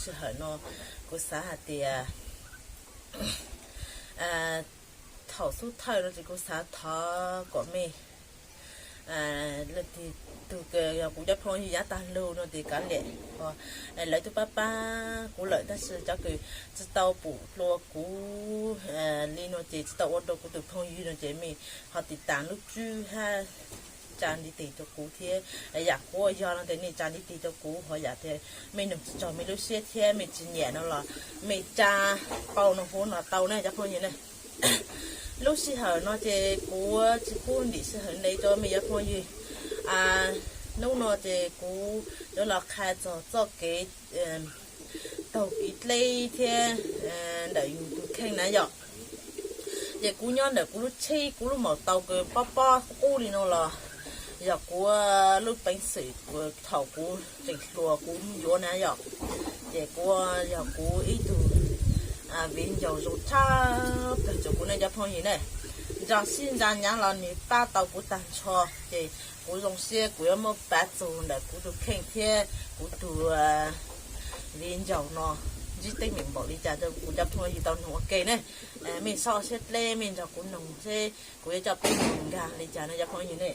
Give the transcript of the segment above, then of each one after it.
Sij hawm no kuv xav hais tias thaum xub thawj no ces kuv xav thov kom mej leej twg, tug yog kuv cov phooj ywg yav tag lug no ces kav liam, lawv twb pab pab kuv lawm tab sis cov kws tsis tau pum dlua kuv li no ces tsis tau ua dua kuv tus phooj ywg no ces mej ho tiv tas lub tswb hab tsa ntiv tes rau kuv thiab. Yam kuv ua yog no ces nej tsa ntiv tes rau kuv, ho yam tias mej noog tsis tsaug mej lub siab thiab mej tsis nyiam no los mej tsa pauv no huv no tau ne cov phooj ywg ne. Lub sij hawm no ces kuv tsis pub ntim sij hawm ntev rau mej cov phooj ywg. Hnub no ces kuv yuav los qha txog txoj kev taug kev dleb thiab ntawm yus tus kheej na yom. Ces kuv nyob ntawm kuv lub tsheb, kuv lub maum taus kws pob pob qub li no los yog kuv lub peev xwm thaum kuv tseem hluas kuv yuav na yom. Ces kuv yog kuv ib tug viv ncaus zoo tshaj plaws rau kuv ne cov phooj ywg ne. Ntsa sib ntsa nyav los nws pab tau kuv tag nrho, ces kuv zoo siab kuv yuav muab piav txug ntawm kuv tus kheej thiab kuv tus viv ncaus no ntsib teeb meem npaum li cas rau kuv cov phooj ywg tau noog ua ke ne. Mej sau siab dleb mej nrog kuv noog seb kuv yuav coj peb noog nkag li cas no cov phooj ywg ne.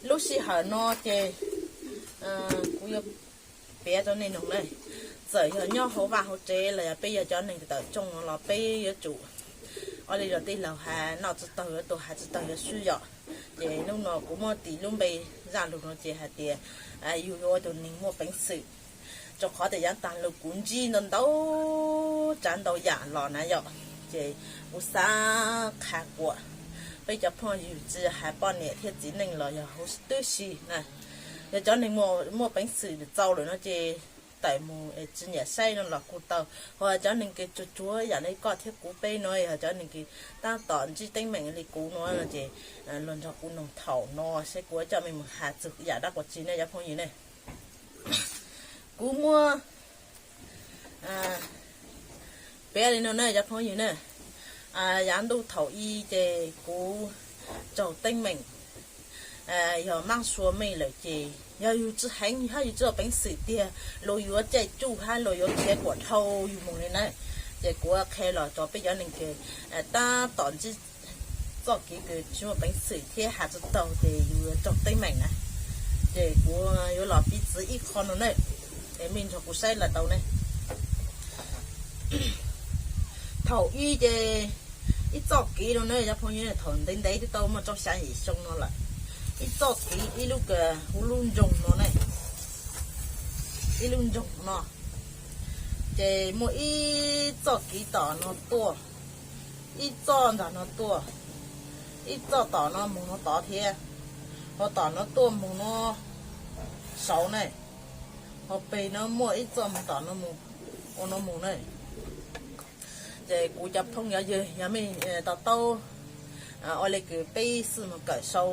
Lub sij hawm no ces kuv yuav piav rau nej noog ne. Txawm yog nyob hauv vaj hauv tsev los yog peb yog cov neeg tawm rooj no los peb yuav tsum ua li luag tej laug has, noj tsis taug yuav tuag, hais tsis taug yuav swb yom. Ces hnub no kuv muab tis lub npe zaj lug no ces hais tias yus yuav ua tus neeg muaj peev xwm. Rau qhov tias yav tag lug kuv ntsib ntau ntau tsav ntau yam los na yom, ces kuv xav qha kuam peb cov phooj ywg tsis hais poj niam thiab txiv neej los yog huv tib si na, yog cov neeg muaj peev xwm txaus lawm no ces tawm mus tsis nyiam saib no los kuj tau. Ho cov neeg kws tsuag tsuag yam li koj thiab kuv peb no, yog cov neeg kws tab tom ntsib teeb meem li kuv no ces los nrog kuv noog thaum no seb kuv yuav coj mej mus has txug yam dab tsi ne cov phooj ywg ne. Kuv muab piav li no na cov phooj ywg na. Yav ntuj thaum i ces kuv raug teeb meem, yog maab sua mej lawm ces yog yus tsis heev hab yus tsis muaj peev xwm tiag, luag yuav caij tsuj hab luag yuav khiav kuam dhau yus moog li na. Ces kuv qha los rau peb cov neeg kws tab tom ntsib txoj kev kws tsis muaj peev xwm thiab has tsis taug ces yus yuav raug teeb meem na. Ces kuv yuav los piv txwv ib qho no na, es mej nrog kuv saib lawm tau ne. Thaum i ces ib txoj kev no ne cov phooj ywg, thaum ntev ntev twb tau muaj rau xya yim xyoo no lawm. Ib txoj kev ib lub, huv lub nroog no ne, ib lub nroog no, ces muaj ib txoj kev tom no tuaj, ib txoj ntawm no tuaj, ib txoj tom no moog no tod thiab, ho tom no tuaj moog no saud ne, ho peg no muaj ib txoj moog tom no moog, ua no moog ne. Ces kuv cov phooj ywg, yog mej to taub ua li kws peb xwb moog kawm sau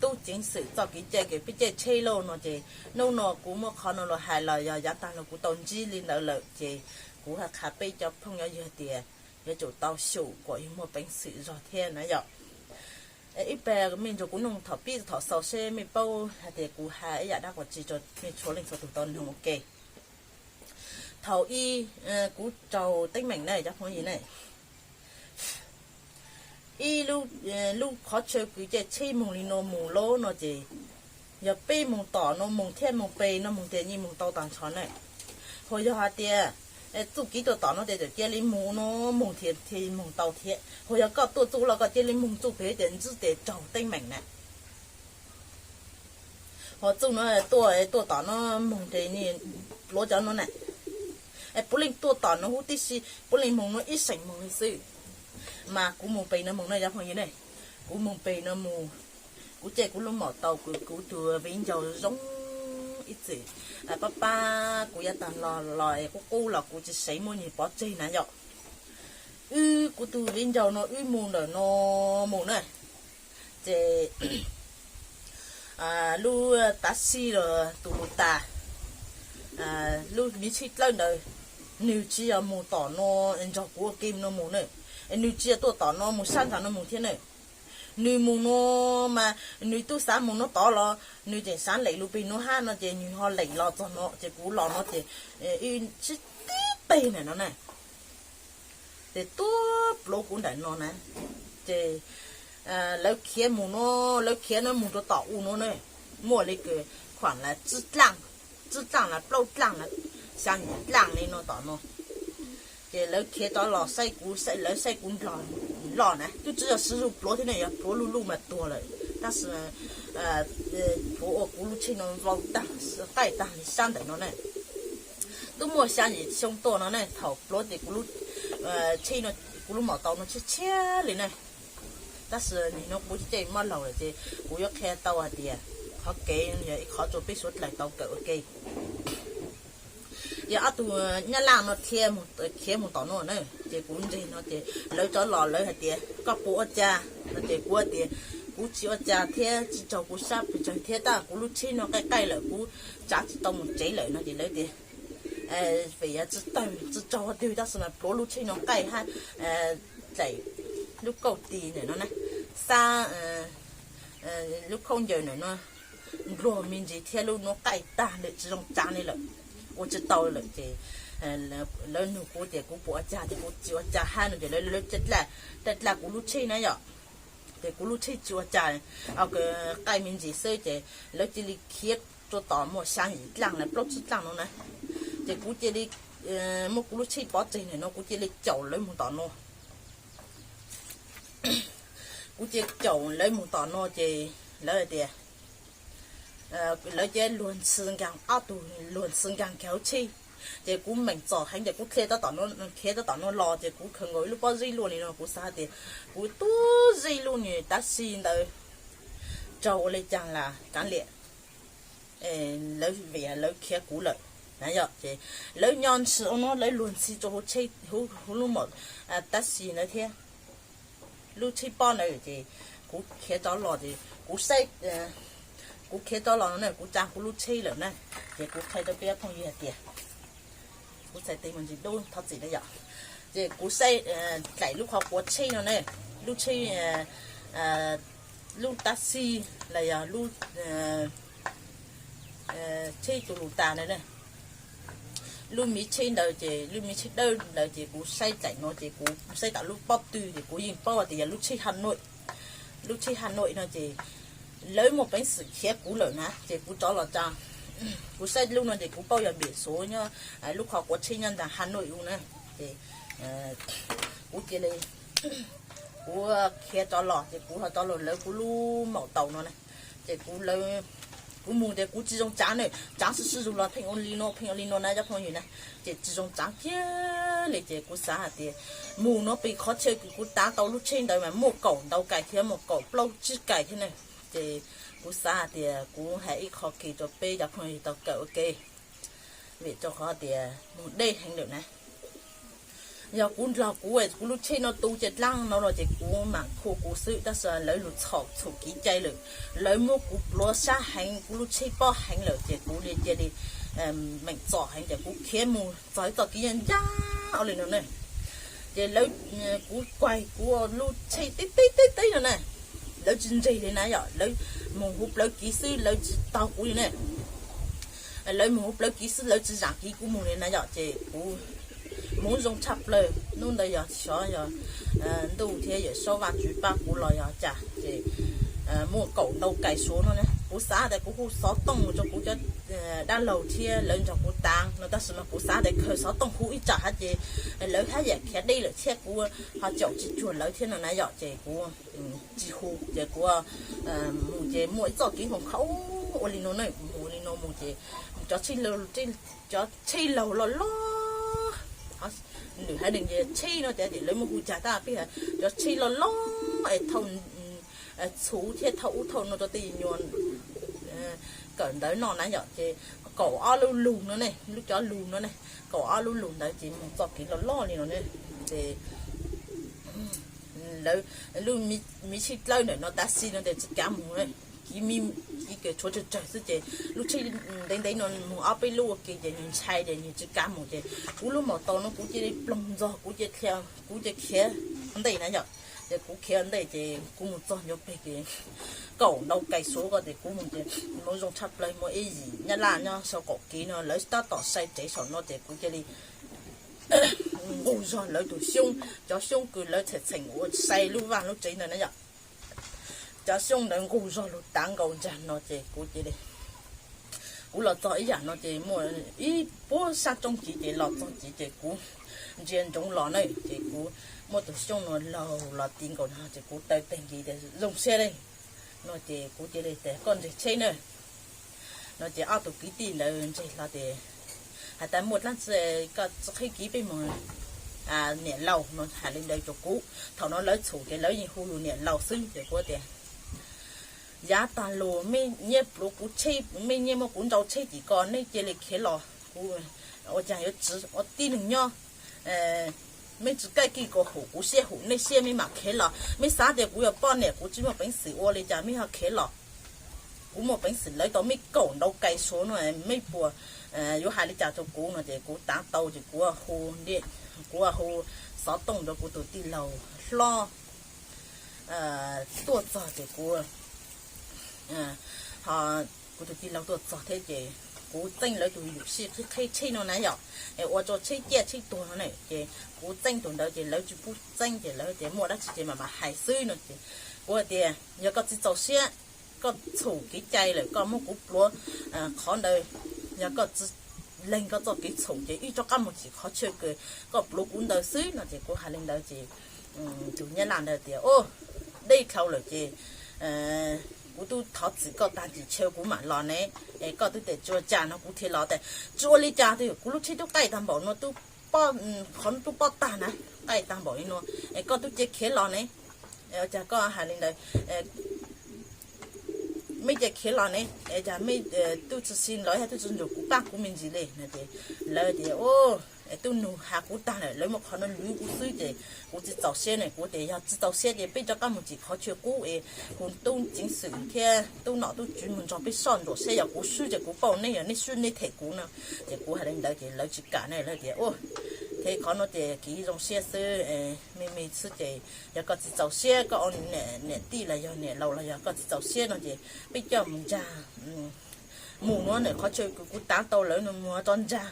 tub ceev xwm txoj kev cai kws peb caij tsheb lauj no ces hnub no kuv muab qhov no los hais los yog yav tag los kuv tau ntsib li ntawd lawm ces kuv has qha peb cov phooj ywg tias yuav tsum tau xyum kom yus muaj peev xwm zog thiab na yom. Ib pab mej nrog kuv noog thaum pib thaum xaus seb mej paub hais tias kuv has ib yam dab tsi rau mej txhua leej txhua tug tau noog ua ke. Thaum i kuv raug teeb meem na cov phooj ywg ne, ib lub qhov chaw kws caij tsheb moog li no moog lauj no ces yog peb moog tom no moog thiab moog peg no moog tias yeej moog tau tag nrho na. Ho yog hais tias txuj kev tuaj tom no ces txawm cia li moog no moog thiaj moog tau thiab, ho yog koj tuaj txuj los koj cia li moog txuj peg tias ntsib tias raug teeb meem na. Ho txuj no tuaj, tuaj tom no moog ces pluav cov no na, puav leej tuaj tom no huv tib si, puav leej moog no ib seem moog li xwb. Mas kuv moog peg no moog na cov phooj ywg ne, kuv moog peg no moog, kuv caij kuv lub maum taus kws kuv tus viv ncaus zoo ib txwm pab pab kuv yav tag los los qub qub los kuv tsis xeev muab nwg pov tseg na yom. Wb kuv tus viv ncaus no wb moog ntawm no moog na, ces lub tav xi los tus lus tas, lub miv tshij dlawb ntawd, nwg tsis yog moog tom no nrog kuv ua ke no moog na, nwg tsis yog tuaj tom no moog sab ntag no moog thiab na. Nws mus no mas nws twb xav mus no tod los nws tseem xav lem lug pem no hab no ces nws ho lem los txog no ces kuv los no ces ib sib tib teg ntawm no na, ces tuab pluav kuv ntawm no na, ces lawv khiav mus no, lawv khiav no mus rau tom u no na, muaj li kws khuam las tsib dlaaj, tsib dlaaj las plaub dlaaj las xyaa dlaaj li no tom no. Ces lawv khiav rov los saib kuv, lawv saib kuv nplog loj na, twb tsi yog sib zug pluav thiab ne, yog pluav luj luj mas tuag lawm, tab sis pluav ua kuv lub tshej no vau tag, qaij tag li sab ntawm no ne. Twb muaj xyaa yim xyoo tuaj no ne, thaum pluav ces kuv lub tshej no, kuv lub maum taus no tshiab tshiab li ne. Tab sis nim no kuv cem moj laug lawm ces kuv yuav qhia tau hais tias qhov kev yog ib qhov rua peb suav dlawg tau kawm ua ke. Ces ob tug nyab laj no khiav mus tom no na, ces kuv ntseg no ces lawv rov los lawv hais tias koj puas ua cas no ces kuv tias kuv tsis ua cas thiab, tsis raug kuv sab pes tsawg thiab, tab kuv lub tsheb no qaij qaij lawm, kuv tsav tsis tau mus tsev lawm no ces lawv tias vim yog tsis tau, tsis raug twg tab sis mas pluav lub tsheb no qaij hab dlaim lub kauj tis ntawm no na, xab lub khaub ncaws ntawm no npluag me ntsis thiab lub nuav qaij tag lawm tsis zoo tsav li lawm, ua tsis tau lawm ces lawv nug kuv tias kuv puas ua cas ces kuv tsis ua cas hab no ces lawv dlaj dlaj kuv lub tsheb na yom. Ces kuv lub tsheb tsis ua cas, qaij me ntsis xwb ces lawv cia li khiav rua tom muaj xyaa yim dlaaj las plaub tsib dlaaj no na. Ces kuv cia li muab kuv lub tsheb pov tseg ntawm no, kuv cia li caum lawv mus tom no. Kuv cia caum lawv mus tom no ces lawv hais tias, lawv cia luag ntxhi nkaag, ob tug luag ntxhi nkaag kiag hauv tsheb. Ces kuv meem txom heev ces kuv khiav tab tom no los ces kuv khaws nkaus ib lub pob zeb luaj li no, kuv xav hais tias kuv tub zeb lub ni tab si ntawd raug ua li caag las kav liam, lawv vim lawv khiav kuv lawm na yom. Ces lawv nyob ntshis ua no lawv luag ntxhi rua huv lub maum tab si ntawd thiab, lub tsheb pob ntawd ces kuv khiav rov los ces kuv saib, kuv khiav rov los no na kuv tsa kuv lub tsheb lawm na. Ces kuv qhia rau peb phooj ywg hais tias, kuv txhais tes mus ntsis dub thov txim na yom. Ces kuv saib dlaim lub qhov quav tsheb no ne, lub tsheb, lub tab si los yog lub tsheb tus lus tas ntawd na, lub miv tsheb ntawd ces lub miv tsheb dawb ntawd ces kuv saib dlaim no ces kuv saib tom lub pob tw ces kuv yeej paub tias yog lub tsheb Hà Nội. Lub tsheb Hà Nội no ces lawv muaj peev xwm khiav kuv lawm na ces kuv rov los tsa, kuv saib lub no ces kuv paub yog npiam suav nyob, lub qhov quav tsheb nyob ntawm Hà Nội u na. Ces kuv cia li, kuv khiav rov los ces kuv ho rov los lawv kuv lub maum taus no na. Ces kuv, kuv mus ces kuv tsis zoo tsav na, tsav sib sib zug los pheej ua li no pheej ua li no na cov phooj ywg na. Ces tsis zoo tsav kiag li ces kuv xav hais tias mus no pem qhov chaw kws kuv tav tau lub tsheb ntawd mas muaj kaum ntau kais thiab, muaj kaum plaub tsib kais thiab na. Ces kuv xav hais tias kuv hais ib qho kev rau peb cov phooj ywg tau kawm ua ke, vim rau qhov tias mus deb heev lawm na. Yog kuv nrog kuv, kuv lub tsheb no tu ces dlaab no los ces kuv mam khu kuv xwb, tab sis lawv lug txhaum txhum kev cai lawm, lawv muab kuv pluav sab heev, kuv lub tsheb pob heev lawm ces kuv li cia li meem txom heev ces kuv khiav mus txog ib txoj kev ncaj ncaj ua li no na. Ces lawv, kuv kuaig kuv lub tsheb teb teb teb teb no na, lawv tsis ntseg li na yom, lawv mus huv plawv kev xwb lawv tsis taug kuv li na. Lawv mus huv plawv kev xwb lawv tsis zaam kev kuv mus li na yom, ces kuv mus zoo tshaj plaws. Hnub ntawd yog xyov yog ntuj thiab Yawm Saub Vajtswv pab kuv los yog cas ces muaj kaum ntau kais suav no na. Kuv xav tias kuv hu xov tooj mus rau kuv cov dab laug thiab lawv nrog kuv tav no, tab sis mas kuv xav tias khaws xov tooj hu ib tsam hab ces lawv hab yam khiav deb lawm thiab kuv ho caum tsis cuag lawv thiab no na yom, ces kuv tsis hu ces kuv mus ces muaj ib txoj kev nkhaus nkhaus ua li no na, mus li no mus ces cov tsheb laug, cov tsheb laug loj loj, lwm haiv neeg ces tsheb no ces lawv muab hu cag tab peb cov tsheb loj loj es thauj txhuv thiab thauj ub thauj no rau tej nyuas kawm ntawv noj na yom, ces kaum ob lub lug no ne, lub cov lug no ne, kaum ob lub lug ntawd ces mus txoj kev loj loj li no ne. Ces lawv lub miv tsheb dlawb ntawm no tab si no ces tsis kav mus, kev, kev kws tshuav tsawg tsawg xwb ces lub tsheb ntev ntev no mus ob peb lub ua ke ces nws ntshai ces nws tsis kav mus ces kuv lub maum taus no kuv cia li ploog ntxog kuv cia li, kuv cia li khiav ntej na yom. Ces kuv khiav ntej ces kuv mus txog nyob peg kev kaum ntau kais suav ko ces kuv mus ces mus zoo tshaj plaws, muaj ib yim Nyab Laj nyob saum qaum kev no, lawv tab tom sai tsev saum no ces kuv cia li nqug zog lawv tus xyoob, cov xyoob kws lawv txheem txheem ua sai lub vaj lub tsev ntawd na yom. Cov xyoob ntawd nqug zog lug tav nkaus ntsag no ces kuv cia li, kuv los txog ib yam no ces muaj ib puag sab roob civ ces los txog civ ces kuv ntsia ntsoov los na ces kuv muaj tus xyoob no laug los ti nkaus no ces kuv taw teg nkiv tias zoo siab li no ces kuv cia li tias koj ntseg tsheb na no ces ob tug kwv tij ntawd ntseg hlo tias hais tias muaj dlaab tsi, koj tsi qhib kiv peb mus niam laus no hais li ntawd rau kuv. Thaum no lawv txhum ces lawv yeej hu lus niam laus xwb ces kuv tias yav tag los mej nyiaj pluav kuv tsheb, mej nyiaj muab kuv nrau tsheb tim ko, nej cia li khiav los, kuv ua caag yuav tsiv ua tib neeg nyob. Mej tsi kaij kij ko hum kuv siab hum nej siab mej mam khiav los. Mej xav tias kuv yog poj niam kuv tsi muaj peev xwm ua li cas mej ho khiav los. Kuv muaj peev xwm lawv tau mej kaum ntau kais suav no, mej puas yuav hais li cas rau kuv no ces kuv tav tau ces kuv, kuv hu xov tooj rau kuv tus tij laug hlob tuaj txog ces kuv, ho kuv tus tij laug tuaj txog thiab ces kuv txeeb lawv tus yum sij qhib qheb tsheb no na yom, es ua rau tsheb ciaj tsheb tuag no na ces kuv txeeb tus ntawd ces lawv tsi pub txeeb ces lawv tias muaj dab tsi ces mam mam hais xwb no ces kuv hais tias yog koj tsi txaus siab, koj txhum kev cai lawm koj muab kuv pluav qhov ntawd, yog koj tsi leeg koj txoj kev txhum ces wb rov qab mus txim qhov chaw kws koj pluav kuv ntawd xwb no ces kuv hais li ntawd ces tus Nyab Laj ntawd tias o, deb dhau lawm ces kuv tub thov txim koj tag tsis chaw kuv mam los ne, es koj twb tias tsi ua cas no kuv thiaj los tias tsi ua li cas twb kuv lub tsheb tub qaij tag npaum no, qhov tub pob tag na, qaij tag npaum li no, es koj tub cia khiav los ne, ua cas koj hais li ntawd, mej cia khiav los ne, es cas mej tub tsi si los yog tub tsi nrug kuv pab kuv me ntsis li no ces lawv tias o, tub nug has kuv tag lawm, lawv muaj qhov no luv kuv xwb ces kuv tsi txaus siab ne, kuv tias yog tsi txaus siab ces peb rov qab mus txim qhov chaw qub es hu tub ceev xwm thiab tub nom tub tswv mus nrog peb soj ntsuam saib yog kuv swb ces kuv pauj nej, yog nej swb nej them kuv no. Ces kuv hais li ntawd ces lawv tsis kam ne, lawv tias o, qhov no ces kev zoo siab xwb, me me xwb ces yog koj tsis txaus siab, koj ua niam tij los yog niam laus los yog koj tsis txaus siab no ces peb coj mus ntsa mus no na, qhov chaw kws kuv tav tau lawv no mus rau ntsa,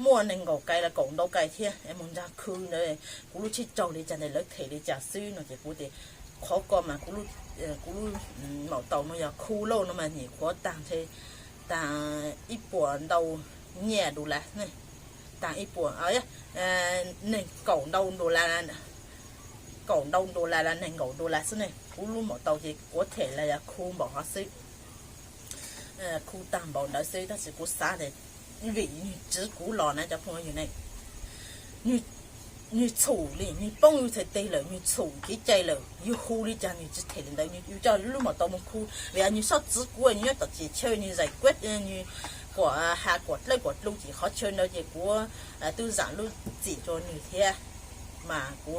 muaj nees nkaum kais los kaum ntau kais thiab, mus ntsa khu ntawd, kuv lub tsheb raug li cas ntawd lawv them li cas xwb no ces kuv tias qhov ko mas kuv lub maum taus no yog khu lauj no mas nyuam qhuav tag nrho, tag ib puas ntau nyiaj dollar, tag ib puas, nees nkaum ntau dollar, kaum ntau dollar los nees nkaum dollar xwb ne, kuv lub maum taus ces kuv them los yog khu npaum hov xwb, khu tag npaum ntawd xwb tab sis kuv xav tias vim nwg tsiv kuv los na cov phooj ywg ne, nwg txhum li, nwg poob yug txhais teg lawm, nwg txhum kev cai lawm, yug hu li cas nwg tsis them li ntawd, yug coj lub maum taus mus khu, vim nwg soj tsiv kuv, nwg nyob tom tsev chaw, nwg zais kuab, nwg kuam has kuam dlawb kuam dlub tim qhov chaw ntawd ces kuv twb zam lub txim rau nwg thiab. Mas kuv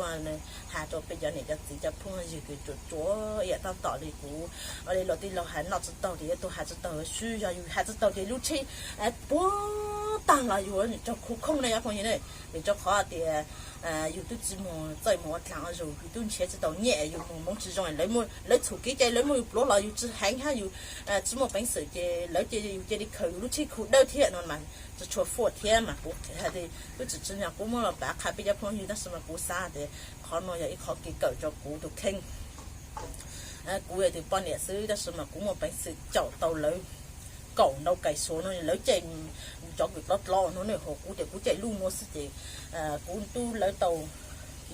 has rau peb cov niam cov txiv cov phooj ywg kws tsuas tsuas ib yam tab tom li kuv, ua li luag tij laug has noj tsis taug ces yuav tuag, has tsis taug swb, yog yus has tsis taug ces lub tsheb puag tag los yus raug khu khoob na cov phooj ywg ne. Vim rau qhov tias yus twb tsis mus txawj mus ua dlaag ua zug, yus twb nrhiav tsis tau nyiaj, yus mus hmoov tsis zoo, lawv txhum kev cai lawv muab yus pluav los yus tsis heev hab yus tsis muaj peev xwm ces lawv cia yus cia li khaws yus lub tsheb khu dawb thiab no mas tsis tshua fuaj thiab mas kuv hais tias twb tsis tsim nyog kuv muab los pav qha peb cov phooj ywg tab sis mas kuv xav tias qhov no yog ib qhov kev kawm rau kuv tus kheej. Kuv yog tus poj niam xwb tab sis mas kuv muaj peev xwm caum tau lawv kaum ntau kais suav no, lawv caij cov kws dlov dlov no ne, hos kuv tias kuv caij lub no xwb ces kuv tub lawv tau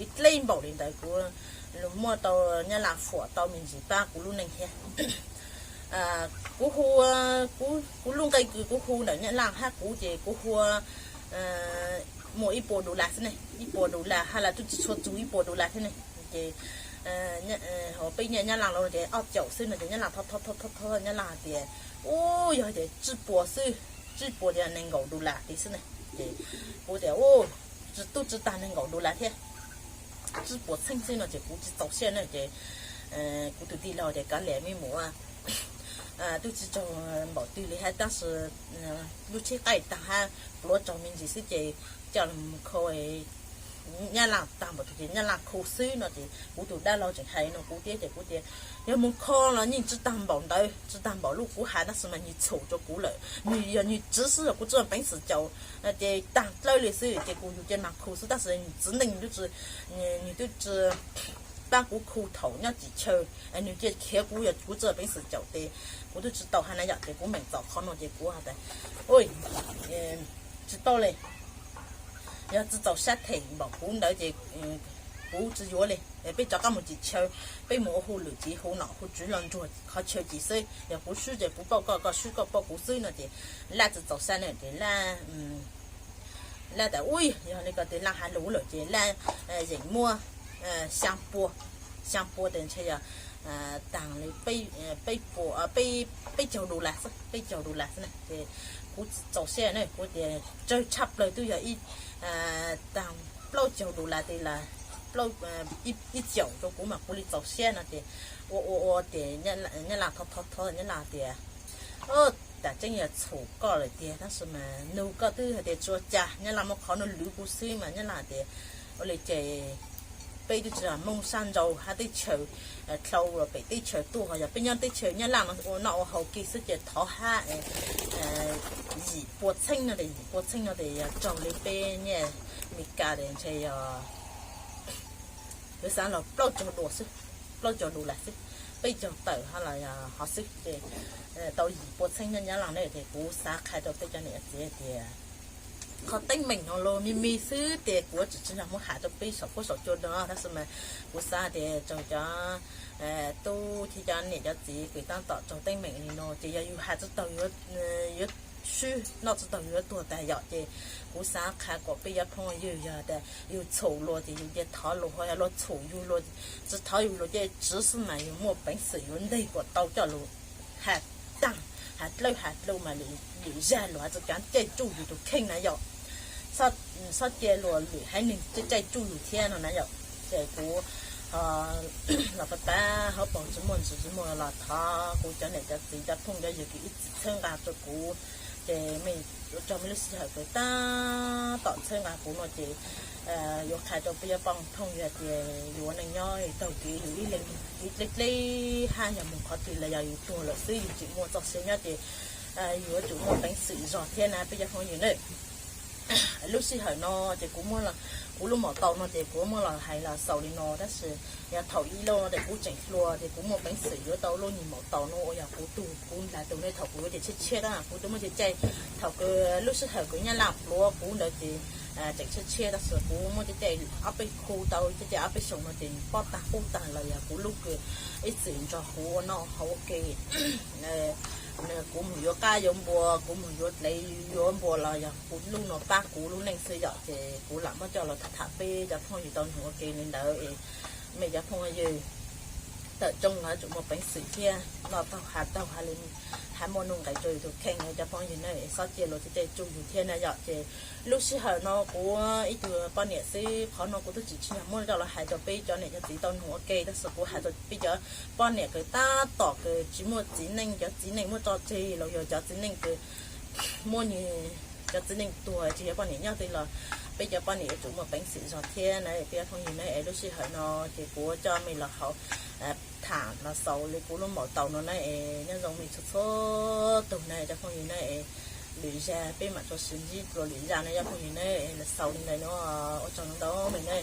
ib dleb npaum li ntawd, kuv muaj tau Nyab Laj fuam tau me ntsis pab kuv lub neej thiab. Kuv hu, kuv lub nqe kws kuv hu ntawm Nyab Laj hab kuv ces kuv hu muaj ib puas dollar xwb ne, ib puas dollar hab los twb tsis tshua txug ib puas dollar thiab ne. Ces peb nyiaj Nyab Laj los ces ob caum xwb no ces Nyab Laj thov thov thov thov Nyab Laj hais tias, u, yog tias tsib puas xwb, tsib puas ces nees nkaum dollar tid xwb ne. Ces kuv tias, u, tub tsi tag nees nkaum dollar thiab, tsib puas txheej xwb no ces kuv tsis txaus siab na ces kuv tus tij laug tias kav liam mej mus, twb tsis raug npaum twg li hab tab sis lub tsheb qaij taag hab pluav raug me ntsis xwb ces coj los mus kho Nyab Laj tag npaum twg ces Nyab Laj khu xwb no ces kuv tus dab laug tseem hais no kuv thiab ces kuv tias yog mus kho los yeej tsis tag npaum ntawd, tsis tag npaum li kuv hais tab sis mas nws txhum rau kuv lawm, nws yog nws txiv xwb los kuv tsis muaj peev xwm caum, ces tag dlawb li xwb ces kuv yus ces mas khu xwb tab sis nws txiv neej nws twb tsis pab kuv khu thaum nyob tim chaw, nws cia khiav kuv yog kuv tsis muaj peev xwm caum ces kuv twb tsis tau hais na yom ces kuv meem txom qhov no ces kuv hais tias tsis tau li, yog tsis txaus sab them npaum kuv ntawd ces kuv tsis yuav li. Peb rov qab mus tim chaw, peb mus ua hu lwm txiv hu nom hu tswv los ntsuag qhov chaw tim xwb, yog kuv swb ces kuv pauj koj, koj swb koj pauj kuv xwb no ces Laj tsis txaus sab na ces Laj Laj tias ub, yog li ko tias Laj hais lus lawm ces Laj yeem muab xyaa pua, xyaa pua tes ntshe yog taag li peb pua, peb caug dollar xwb, peb caug dollar xwb na ces kuv tsis txaus siab na, kuv tias tsawg tshaj plaws twb yog ib taag plaub caug dollar tes las ib caum rau kuv mas kuv li txaus siab no ces ua ua ua ces Nyab Laj thov thov thov Nyab Laj tias tam tseeb yog txhum koj lawm tiag tab sis mas nug koj twb hais tias tsis ua cas, Nyab Laj muab qhov no lwv kuv xwb mas Nyab Laj tias ua li ces peb twb tsis yog Hmoob sab nraud hab teb chaws dlhau los pem teb chaws tuaj ho yog peb nyob teb chaws Nyab Laj no ua noj ua haus kiag xwb ces thov hab yim pua txheeb no tes, yim pua txheeb no tes yog raug li peb nyiaj Meskas tes ntshe yog yuav xav los plaub caug dollar xwb, plaub caug dollar xwb, peb caug tawm ho los ho xwb ces tau yim pua txheeb nyob Nyab Laj na ces kuv xav qha rau peb cov niam txiv tias qhov teeb meem no los me me xwb tes kuv tsis tsim nyog muab has rau peb saum huab saum cua no tab sis mas kuv xav tias tsaug cov tub thiab cov niam cov txiv kws tab tom raug teeb meem li no ces yog yus has tsis taug yuav swb, noj tsis taug yuav tuag tag yom ces kuv xav qha kom peb cov phooj ywg yog tias yus txhum luag ces yus cia thov luag, ho yog luag txhum yus luag, tsis thov yus luag ces tsiv xwb mas yus muaj peev xwm yuav nteg kom tau coj lus has taag, has dlawb has dlawb mas lwm zaj luag has tsis kav caij tsuj yus tus kheej na yom. Xob cia luag lwm haiv neeg caij tsuj yus thiab no na yom. Ces kuv los pab pab hauv paus tsis muaj ntsis tsis muaj los thov kuv cov niam cov txiv cov phooj cov ywg kws ib txwm txhawb nqa rau kuv ces mej ua tsaug mej lub sij hawm kws tab tom txhawb nqa kuv no ces yuav qha rau peb cov phooj ywg tias yus ua neej nyob taug kev yus ib leeg kev dleb dleb hab yog mus qhov twg los yog yus tuag lawm xwb yus tseem muaj txoj sia nyob ces yus yuav tsum muaj peev xwm zog thiab na peb cov phooj ywg na. Lub sij hawm no ces kuv muab, kuv lub maum taus no ces kuv muab los hais los xaus li no tab sis yog thaum ib lauj no ces kuv tseem hluas ces kuv muaj peev xwm yuav tau lub nyuag maum taus no uas yog kuv tug kuv nrag tug ne thaum kuv yuav ces tshiab tshiab tab kuv twb muaj cov caij thaum kws lub sij hawm kws Nyab Laj pluav kuv ntawd ces tseem tshiab tshiab tab sis kuv muaj cov caij ob peb khu tau cov caij ob peb xyoos no ces pob tag qub tag los yog kuv lub kws ib txwm nrog kuv ua noj ua haus ua ke. Kuv mus yuav qaib yuav npua, kuv mus yuav dlev yuav npua los yog kuv lub no pab kuv lub neej xwb yom ces kuv lam muab coj los tham tham peb cov phooj ywg tau nug ua ke li ntawd es mej cov phooj ywg tawm rooj los yuav tsum muaj peev xwm thiab noj taug hav taug hav li, hav muaj nuj nqis rau yus tus kheej cov phooj ywg na es xob cia luag tej caij tsuj yus thiab na yom ces lub sij hawm no kuv ib tug poj niam xwb qhov no kuv twb tsis tsim nyog muab coj los hais rau peb cov niam cov txiv tau nug ua ke tab sis kuv hais rau peb cov poj niam kws tab tom kws tsis muaj txiv neej, cov txiv neej muab tso tseg los yog cov txiv neej kws muaj nws cov txiv neej tuag tsis yog poj niam nyob twg los peb cov poj niam yuav tsum muaj peev xwm zog thiab na peb cov phooj ywg na es lub sij hawm no ces kuv coj mej los hauv tham los xaus li kuv lub maum taus no na es nyob zoo mej txhua txhua tug na cov phooj ywg na es lwm zag peb mam rov sib ntsib dlua lwm zaj na cov phooj ywg na es los xaus li ntawd no ua tsaug ntau mej na.